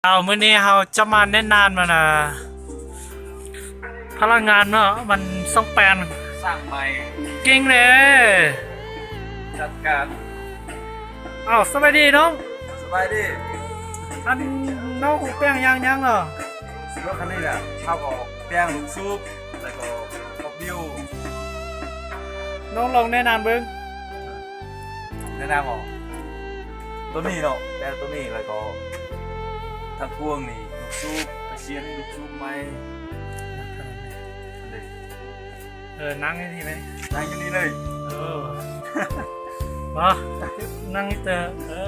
ເອົາ ມື້ນີ້ເຮົາຈະມາແນະນຳ ອັນນ່າ ພະນັກງານເນາະ ມັນຊ່າງແປງ ຊ່າງໃໝ່ ເກັ່ງເດ້ ຈັດການ. ເອົາ ສະບາຍດີນ້ອງ. ສະບາຍດີ. ອັນ ນ້ອງແປງຫຍັງຫຍັງເນາະ? ລົດຄັນນີ້ແຫຼະ ເຮົາກໍແປງລູກສູບ ແລ້ວກໍຂອບດິ້ວ. ນ້ອງລອງແນະນຳເບິ່ງ. ແນະນຳເອົາ ໂຕນີ້ເນາະ ແປງໂຕນີ້ ແລ້ວກໍທາງພວງນີ້ ລູກສູບ ໄປສຽນລູກສູບໃໝ່. ເອີ ນັ່ງຢູ່ນີ້ເລີຍ ນັ່ງຢູ່ນີ້ເລີຍ. ເອີ ບໍ່ ນັ່ງນີ້ເຕີ ເອີ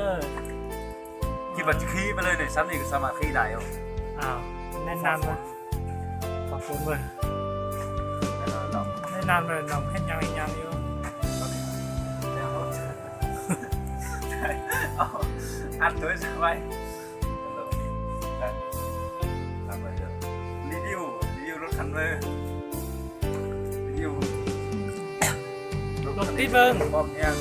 ຄິດວ່າຈະຂີ່ໄປເລີຍນີ້ ຊ່ຳນີ້ກໍສາມາດຂີ່ໄດ້ເນາະ. ອ້າວ ແນະນຳ ຂອບຄຸນເວີ້ຍ. ແນະນຳເລີຍ ນ້ອງເຮັດຫຍັງອີ່ຫຍັງຢູ່? ອັດໂທລະສັບໄວ້ ຣີວິວ ຣີວິວລົດຄັນເລີຍ ຣີວິວລົດ ຕິດເບິ່ງ ພ້ອມຫຍັງ.